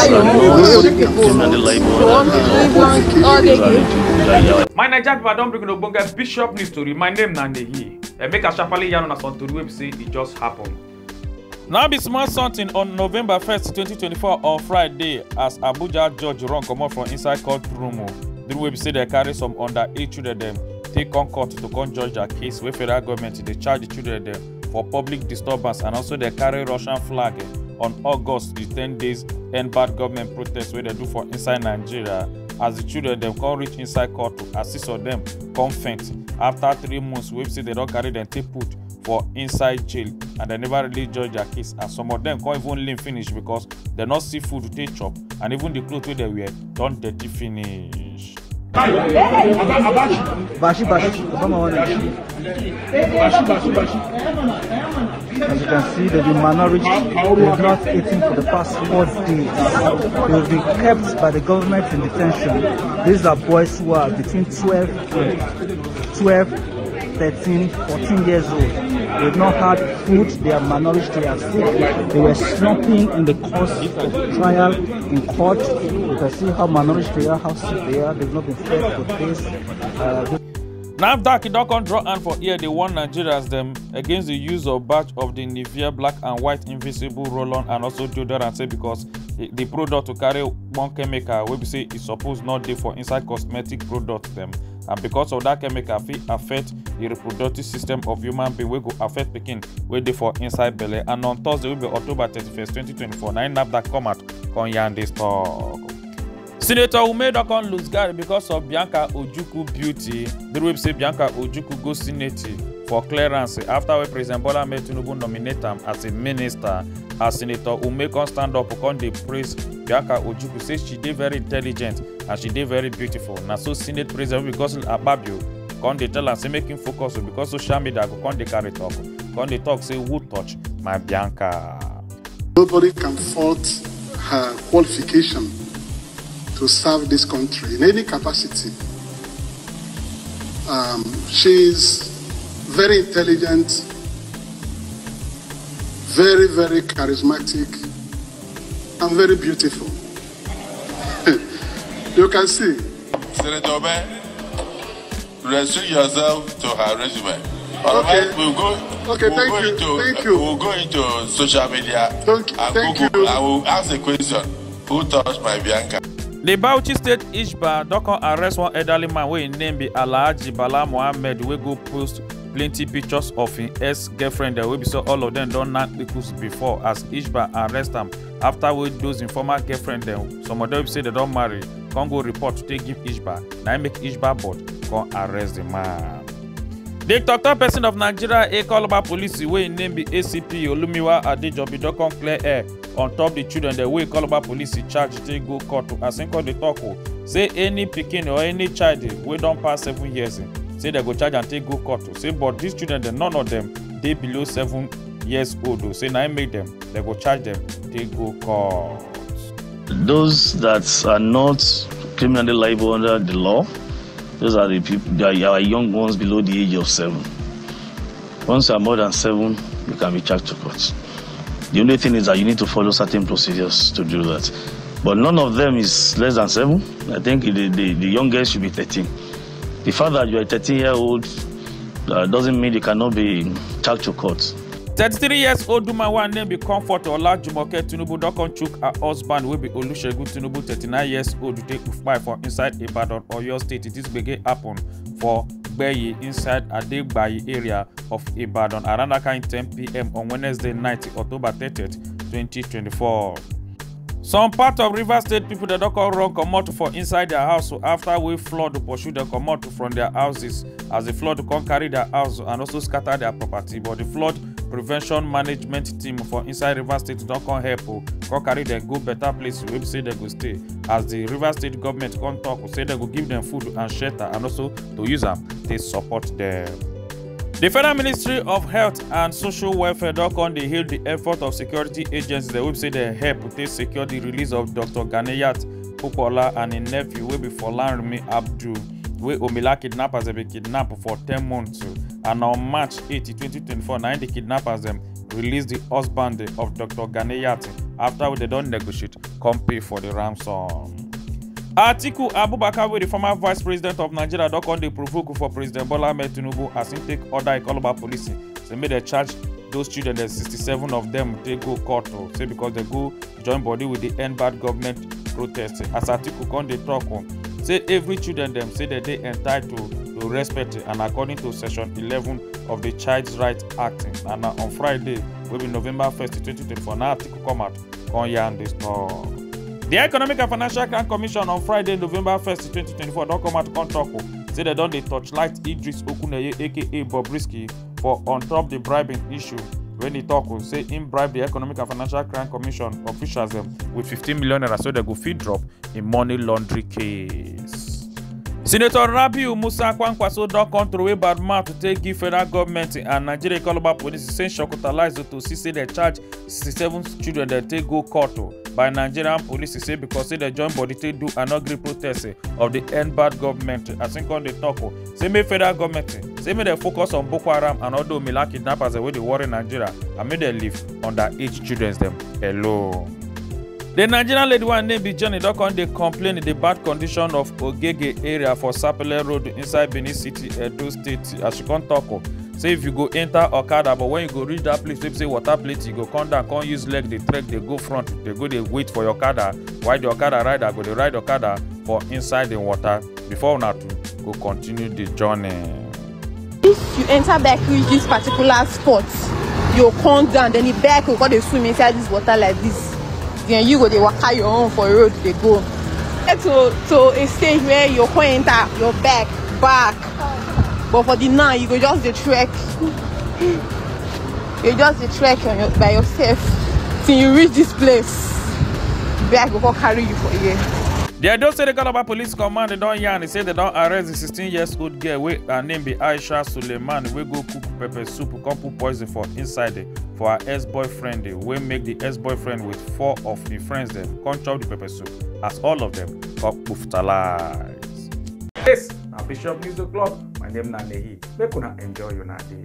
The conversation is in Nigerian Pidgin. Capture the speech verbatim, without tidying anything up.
My Naija people, I don bring una ogbonge bishop news tori. My name na Nehi. And make I sharply yarn una some tori wey be say e just happen. Now be small something on November first, twenty twenty-four, on Friday, as Abuja judge run comot from inside courtroom, o. The way be say they carry some underage children dem take come court to come judge their case, wey federal government dey charge the children dem for public disturbance, and also they carry Russian flag, eh, on August the ten days end bad government protest wey they do for inside Nigeria. As the children dem come reach inside court, as six of them come faint after three months, wey be say they don carry them take put for inside jail, and they never really judge their case, and some of them come even lean finish because they no see food take chop, and even the clothes wey they wear don dirty finish. Bashi, bashi, Obama wan bashi, bashi, bashi. As you can see, they've been malnourished. They've not eaten for the past four days. They've been kept by the government in detention. These are boys who are between twelve and twelve, thirteen, fourteen years old. They've not had food. They are malnourished. They are sick. They were slumping in the course of trial in court. You can see how malnourished they are, how sick they are. They've not been fed for this. Uh, this NAFDAC don come draw hand for ear dey warn Nigerians dem against the use of batch of the Nivea black and white invisible roll-on and also deodorant, say because the, the product to carry one chemical wey be say e suppose not dey for inside cosmetic product dem, and because of that chemical fit affect the reproductive system of human being, wey go affect pikin wey dey for inside belle. And on Thursday, wey be October thirty-first, twenty twenty-four, na im NAFDAC come out come yarn this talk. Senator Ume don come lose guard because of Bianca Ojukwu beauty. The way be say Bianca Ojukwu go Senate for clearance after wey President Bola Ahmed Tinubu nominate am as a minister. As Senator Ume come stand up, come dey praise Bianca Ojukwu, say she dey very intelligent and she dey very beautiful. Na so Senate President, wey be Godswill Akpabio, come dey tell am say make him focus o, because social media go come dey carry talk, come dey talk say who touch my Bianca. Nobody can fault her qualification to serve this country in any capacity. Um, she is very intelligent, very, very charismatic, and very beautiful. You can see. Senator Obe, restrict yourself to her regiment. All right, we'll go, okay, we'll thank go you. Into, thank you. We'll go into social media. Thank, and thank Google. You. I will ask a question. Who touched my Bianca? The Bauchi State Ishba don come arrest one elderly man wey im name be Alhaji Bala Mohammed, wey go post plenty pictures of im ex-girlfriend dem, wey be say all of them don knack kpekus before, as Ishba arrest am after wey those im former girlfriend dem, some of them be say they don marry, come go report take give Ishba. Na im make Ishba board come arrest the man. The tok-tok person of Nigeria Eke Oloba Police, wey im name be A C P Olumiwa Adejobi, don come clear air on top the children dem wey Eke Oloba Police charge take go court, as im come dey talk o, say any pikin or any child wey don pass seven years, say dem go charge am take go court o. Say but these children dem, none of them dey below seven years old o. Say na im make them, dem go charge them take go court. Those that are not criminally liable under the law, those are the people, they are our young ones below the age of seven. Once you are more than seven, you can be charged to court. The only thing is that you need to follow certain procedures to do that. But none of them is less than seven. I think the, the, the youngest should be thirteen. The fact that you are a thirteen-year-old, uh, doesn't mean you cannot be charged to court. Thirty-three years old woman wey her name be Comfort Olajumoke Tinubu don come chook her husband wey be Olusegun Tinubu, thirty-nine years old, take kpai for inside Ibadan, Oyo State. This gbege happen for Gbeyi inside Adegbayi area of Ibadan around that kind ten p m on Wednesday night, October thirtieth, twenty twenty-four. Some part of Rivers State people dem don come run comot for inside their house after wey flood pursue them comot from their houses, as the flood come carry their house and also scatter their property. But the flood prevention management team for inside Rivers State don come help o, come carry them go better place wey be say dem go stay, as the Rivers State government come talk say dem go give them food and shelter and also to use am take support them. The Federal Ministry of Health and Social Welfare don come dey hail the effort of security agencies dem wey be say dem help take secure the release of Doctor Ganiyat Popoola and im nephew wey be Folarinmi Abdul, wey Omila kidnappers dem bin kidnap for ten months, and on March eight, twenty twenty-four, na im the kidnappers dem release the husband of Doctor Ganiyat after wey dem don negotiate, come pay for the ransom. Atiku Abubakar, wey the former vice president of Nigeria, don come dey provoke for President Bola Ahmed Tinubu as im take order Ikoloba police say make dem charge those children dem, sixty-seven of them, take go court o, say because dem go join body with the End Bad Government protest. As Atiku come dey talk o, say every children dem, say dem dey entitled to respect, and according to section eleven of the Child Rights Act, and na on Friday, wey be November first, twenty twenty-four, na Atiku come out come yarn this talk. The Economic and Financial Crime Commission on Friday, November first, twenty twenty-four, don come out come talk o, say dem don dey torchlight Idris Okuneye, A K A Bobrisky, for on top the bribing issue, when he talk o, say im bribe the Economic and Financial Crime Commission officials dem with fifteen million naira, so dem go fit drop in money laundering case. Senator Rabiu Musa Kwankwaso don come throway bad mouth to take give federal government and Nigeria Ikoloba police, say shocktalize to see say dem charge sixty-seven children dem take go court o by Nigerian police, say because say dem join body take do an ugly protest, eh, of the End Bad Government. As im come dey talk o, say make federal government, eh, say make dem focus on Boko Haram and all the Omila kidnappers dem wey dey worry Nigeria, and make dem leave underage children dem alone. The Nigerian lady one name be Jenny don come dey complain the bad condition of Ogege area for Sapele Road inside Benin City, Edo State. As she come talk o, say if you go enter Okada, but when you go reach that place wey be say water plenty, you go come down, come use leg dey trek, dey go front, dey go dey wait for your Okada, while the Okada rider go dey ride Okada for inside the water before una two go continue the journey. If you enter bike reach this particular spot, you come down, then the bike go come dey swim inside this water like this. Then you go dey waka your own for road dey go. Get to to a stage where you come enter your bike back, but for the now you go just dey trek. You just dey trek on your, by yourself till you reach this place. Bike go come carry you for here. The Edo State Calabar Police Command don yarn say dem don arrest the sixteen years old girl wey her name be Aisha Suleiman, wey go cook pepper soup, come put poison for inside, eh, for her ex-boyfriend, eh, wey make the ex-boyfriend with four of him friends dem come chop the pepper soup, as all of them come hospitalize. This na Bishop News O'Clock. My name na Nehi. Make una enjoy una day.